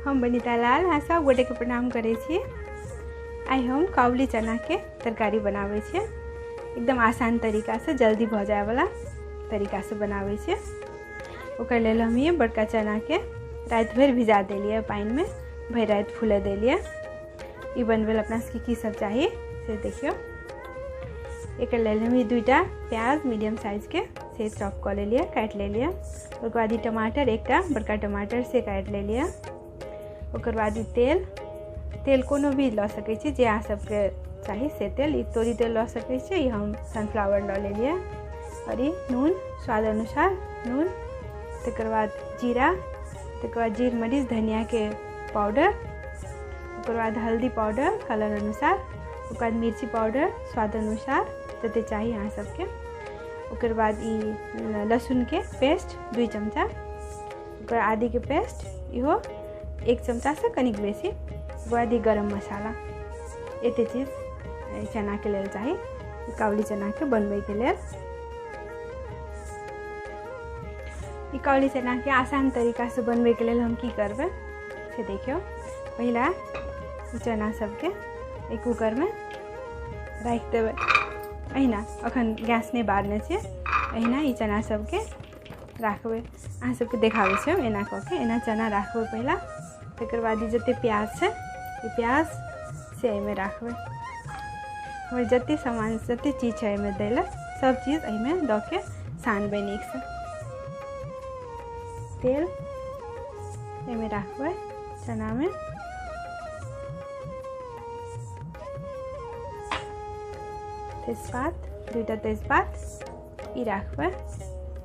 हम बनीता लाल अहाँ सब गोटे के प्रणाम करै छी। आइ हम काबुली चना के तरकारी बनाबै छी, एकदम आसान तरीका से जल्दी भ जाए वाला तरीका से बनाबै छी। ओकर लेल हम ये बड़का चना के राति भरि भिजा देलियै, पानि में भरि राति फूले देलियै। ई बनबै लए अपना सबके की सब चाही से देखियौ। एकर लेल हम दुईटा प्याज मीडियम साइज के से चॉप कऽ लेलियै, काटि लेलियै। ओकर बाद ई टमाटर, एकटा बड़का टमाटर से काटि लेलियै। ओकर बाद ई तेल, तेल कोनो भी लऽ सकै छी जे अहाँ सबके चाही से तेल, ई तोरी तेल लऽ सकै छी, ई हम सनफ्लावर लऽ लेलियै। और ई नून स्वाद अनुसार नून, तकर बाद जीरा, तकर बाद जीर मरीच धनिया के पाउडर, ओकर बाद हल्दी पाउडर कलर अनुसार, ओकर बाद मिर्ची पाउडर स्वाद अनुसार जते चाही अहाँ सबके। ओकर बाद ई लहसुन के पेस्ट 2 चमचा, ओकर आदि के पेस्ट इहो 1 चमचा से कनिक बेसी, ओकर बाद ई गरम मसाला। एते चीज चना के लेल चाही काबुली चना के बनबै के लेल। ई काबुली चना के आसान तरीका से बनबै के लेल हम की करबै से देखियौ। पहिला चना सबके एक कुकर में राखि देबै, अहिना अखन गैस नहीं बारने छियै, अहिना ई चना सबके राखबै। अहाँ सबके देखाबै छी हम एना कऽ के, एना चना राखबै पहिला। तकर बाद ई जते प्याज छै ई प्याज से एहिमे राखबै। हमर जते सामान जते चीज छै एहिमे दै लए सब चीज एहिमे दऽ के सानबै नीकसँ। तेल एहिमे राखबै चनामे, तेजपात 2टा तेजपात ई राखबै।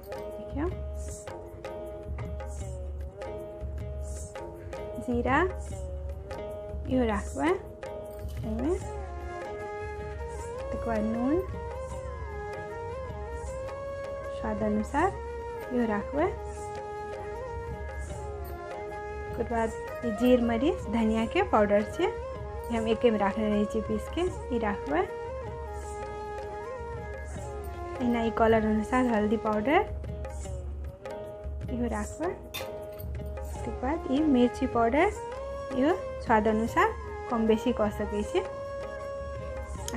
देखियौ जीरा इहो राखबै एहिमे, तकर बाद नून स्वाद अनुसार इहो राखबै। ओकर बाद ई जीर मरीच धनिया के पाउडर छै, हम एकेमे राखने रहै छी पीस के, ई राखबै। एना ई कलर अनुसार हल्दी पाउडर इहो राखबै। तकर बाद ई मिर्ची पाउडर इहो स्वाद अनुसार कम बेसी कऽ सकै छी।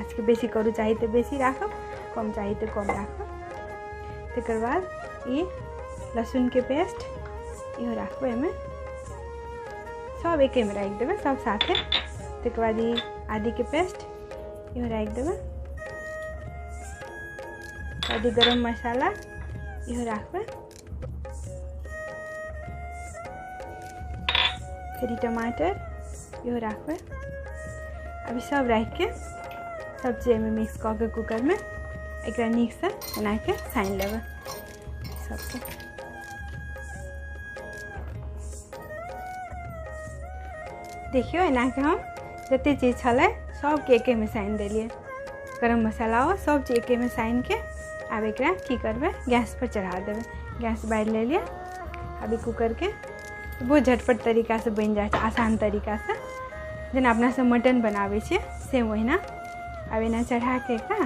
आजके बेसी करू चाही तऽ बेसी राखब, कम चाही तऽ कम राखब। तकर बाद ई लहसुन के पेस्ट इहो राखबै एहिमे, सब एकेमे राखि देबै सब साथे। तकर बाद ई आदि के पेस्ट इहो राखि देबै। आदि गरम मसाला इहो राखबै। फेर ई टमाटर इहो राखबै। अभी सब राखिके सब चीज एहिमे मिक्स कऽ के कुकरमे एकरा नीकसँ एनाके सानि लेबै सबके। देखियौ एनाके हम जते चीज छलै सबके एकेमे सानि देलियै, गरम मसाला सब चीज एकेमे सानिके आब एकरा की करबै गैस पर चढ़ा देबै। गैस बारि लेलियै, अभी कुकरके बहुत झटपट तरीका से बनि जाइ छै, आसान तरीका से, जेना अपना सब मटन बनाबै छियै सेम ओहिना। आब एना चढ़ाके एकरा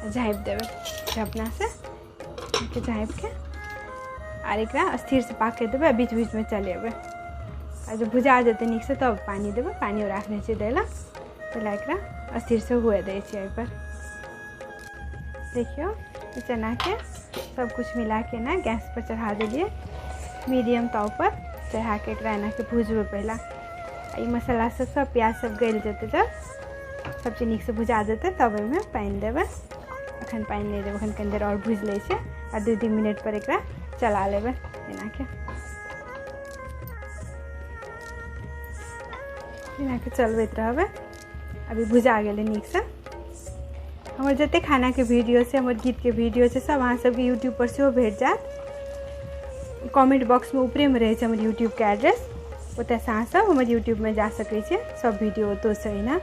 झाँपि देबै झपना से, झाँपिके आर एकरा स्थिर से पाकै देबै, बीच बीचमे चलेबै। आ जब भुजा जेतै नीकसँ तब पानि देबै, पानियो राखने छियै दै लए। पहिला एकरा स्थिर से हुए दै छियै एहिपर। देखियौ चनाके सब कुछ मिलाके एना गैस पर चढ़ा देलियै, मीडियम ताव पर चढ़ाके एकरा एनाके भुजबै पहिला। ई मसाला सब सब प्याज सब गलि जेतै जब सब चीज नीकसँ भुजा जेतै तब एहिमे पानि देबै। अखन पानि नहि देबै, अखन कनि देर आओर भुजि लै छियै आ 2-3 मिनट पर एकरा चला लेबै एनाके। एनाके चलबैत रहबै। अभी भुजा गेलै नीकसँ। हमर जते खानाके वीडियो छै, हमर गीतके वीडियो छै, सब अहाँ सबके यूट्यूब पर सेहो भेट जायत। कमेंट बॉक्समे ऊपरेमे रहै छै हमर यूट्यूबके एड्रेस, ओतऽसँ अहाँ सब हमर यूट्यूबमे जा सकै छियै, सब वीडियो ओतौसँ एहिना।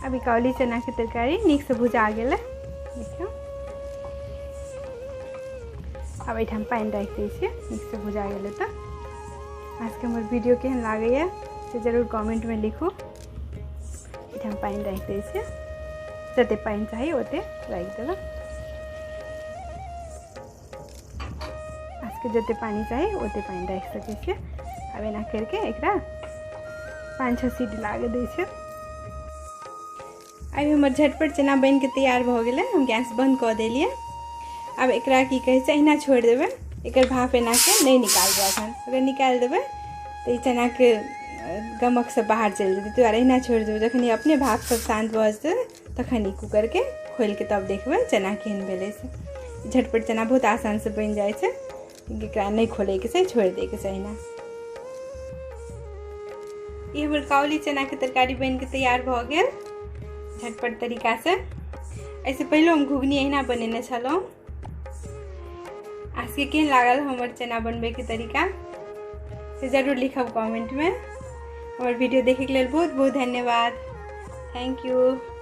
अभी काबुली चनाके तरकारी नीकसँ भुजा गेलै। देखियौ आब एहिठाम पानि राखि दै छियै, नीकसँ भुजा गेलै। तऽ अहाँसभके हमर वीडियो केहन लागैए से जरूर कमेंटमे लिखू। एहिठाम पानि राखि दै छियै, जते पानि चाही ओते राखि देबै। सबके जते पानि चाही ओते पानि राखि सकै छियै। आब एना करिके एकरा 5-6 सीटी लागऽ दै छै। आब हमर झटपट चना बनिके तैयार भऽ गेलै। हम गैस बंद कऽ देलियै। आब एकरा की कहै छै, अहिना छोड़ि देबै, एकर भाप एनाके नहि निकालबै। एखन अगर निकालि देबै तऽ ई चनाके गमक सब बाहर चलि जेतै, ताहि दुआरे अहिना छोड़ि देबै। जखन ई अपने भाप सब शान्त भऽ जेतै तखन ई कूकरके खोलिके तब देखबै चना केहन भेलै। से झटपट चना बहुत आसानसँ बनि जाइ छै। एकरा नहि खोलैके छै, छोड़ि दैके छै अहिना। ई हमर काउली चनाके तरकारी बनिके तैयार भऽ गेल झटपट तरीकासँ। एहिसँ पहिलो हम घुघनी अहिना बनेने छलहुँ। अहाँके केहन लागल हमर चना बनबैके तरीका से जरूर लिखब कमेंटमे। हमर वीडियो देखैके लेल बहुत बहुत धन्यवाद। Thank you.